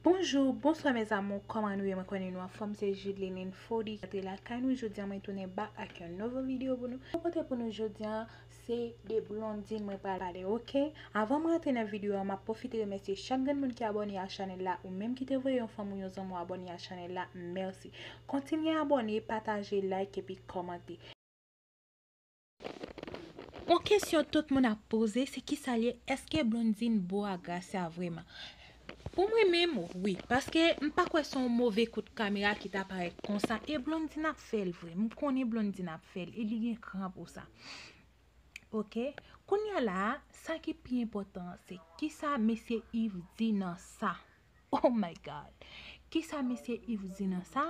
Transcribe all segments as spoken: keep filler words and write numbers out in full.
Bonjou, bonswa mes amours, kòman nou ye? Mwen konnen nou anfòm, se Judeline Info ki antre lakay nou jodi a. Mwen tounen back ak yon nouvo videyo pou nou. Mwen pote pou nou jodi a, se de Blondine mwen pral pale, oke? Avan mwen antre nan videyo a, m ap pwofite remèsye chak grenn moun ki abòne a chanèl la, ou menm ki te voye yon fanmi ou yon zanmi w abòne a chanèl la, mèsi. Kontinye abòne, pataje, like epi kòmante. Yon kesyon tout moun ap poze, se kisa l ye, èske Blondine bo a Gracia vrèman? Pou mwen menm, wi, paske m pa kwè se yon move kout kamera ki ta parèt konsa, e Blondine ap fè l vre, m konnen Blondine ap fè l, e li gen kran pou sa. Oke, kounye a la, sa ki pi enpòtan, se kisa mesye Yves di nan sa. Oh my God! Kisa mesye Yves di nan sa?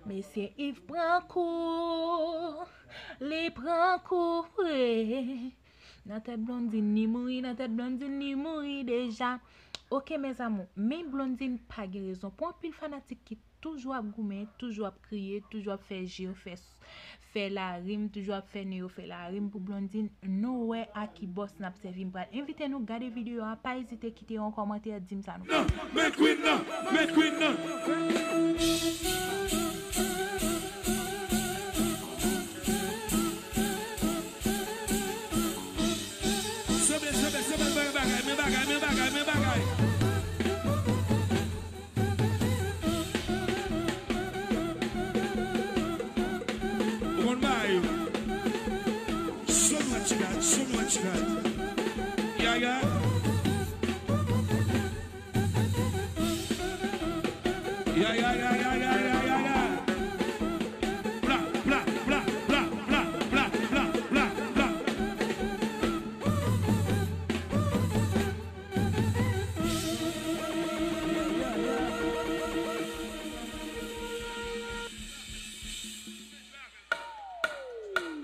Mesye Yves pran kou, li pran kou vre. Nan tèt Blondine li mouri, nan tèt Blondine li mouri deja. Oke mes amours, men Blondine pa gen rezon. Pou anpil fanatik ki toujou ap goumen, toujou ap kriye, toujou ap fè je yo fè fè larim, toujou ap fè ne yo fè larim pou Blondine. Nou wè a ki bòs n ap sèvi. M pral envite nou gade videyo a, pa ezite kite yon kòmantè, di m sa nou panse. Men Queen nan, men Queen nan. Sanble, sanble, sanble, men bagay, men bagay, men bagay, men bagay. Ou konn bagay yo. Show me what you got, show me what you got. Yeah, yeah. Yeah, yeah, yeah, yeah, yeah, yeah, yeah, yeah. Bla, bla, bla.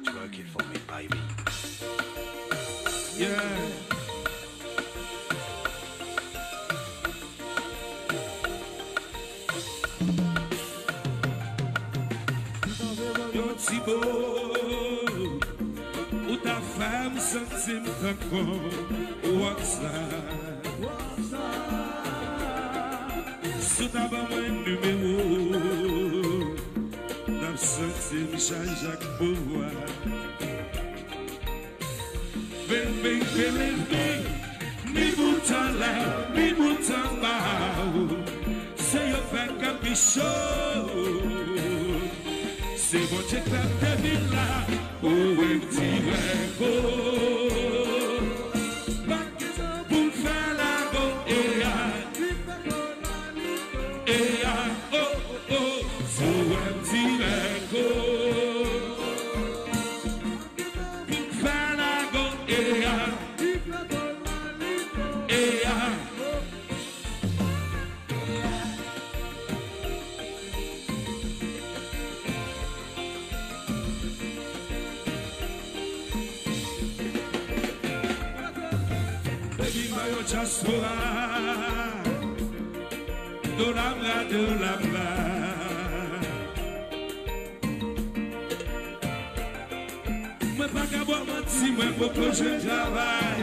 Twerk it for me, baby. Yeah. Yon ti mo, ou ta fè m santi m tankou yon wòkstar. Si w ta ban mwen nimewo w, n ap santi m chaje ak pouvwa. Baby, believe me, ni bout anlè, ni bout anba w, se yo fè kè m pi cho. Se Bondye k fè m te vin la, ou wè m dirèk o. Pa gen pou m fè lago, eya, eya, o, o, o, si w wè m dirèk o. Fè lago, eya, eya. Baby, m pa yon dyaspora. Dola m la, dola m la. Mwen pa ka ba w manti, mwen poko jwenn travay,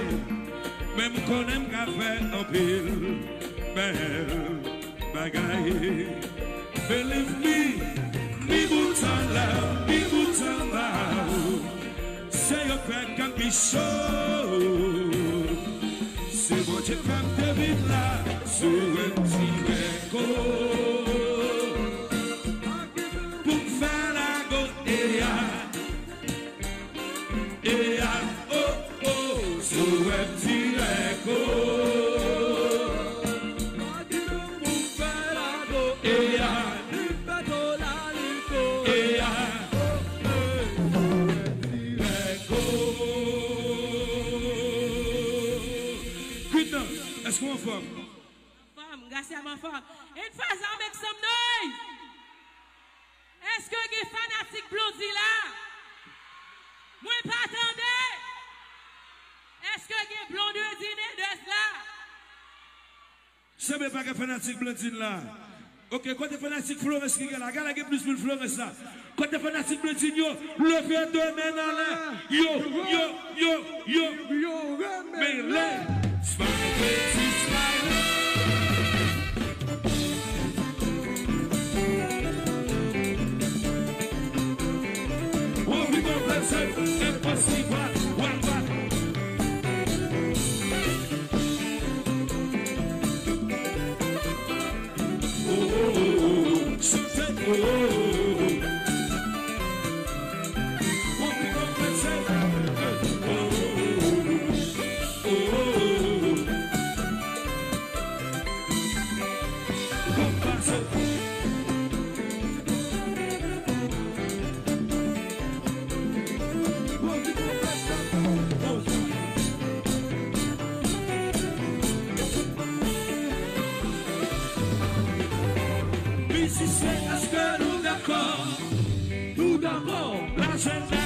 men m konnen m ka fè anpil bèl bagay. Believe me, ni bout anlè, ni bout anba w, se yo k fè kè m pi cho. Se Bondye k fè m te vin la, sou ti rèk o. Pou m fè lago, eya, eya, o, o, sou wè m dirèk o. Pou m fè lago, eya, eya, dirèk o. Queen nan, èske w anfòm? Anfòm, Gracia m anfòm. Une fois, y'all make some noise. Èske gen fanatik Blondie la? Mwen pa tande. Èske gen Blondedine Eders la? Sanble pa gen fanatik Blondine la. Oke, kote fanatik Florence ki gen la? Gade la, gen plis moun Florence la. Kote fanatik Blondine yo? Leve de men n anlè. Yo, yo, yo, yo. Yo renmen. Mele. Smile, smile. Kòk pase. Mizisyen, èske nou dakò? Nou dakò. Lajenda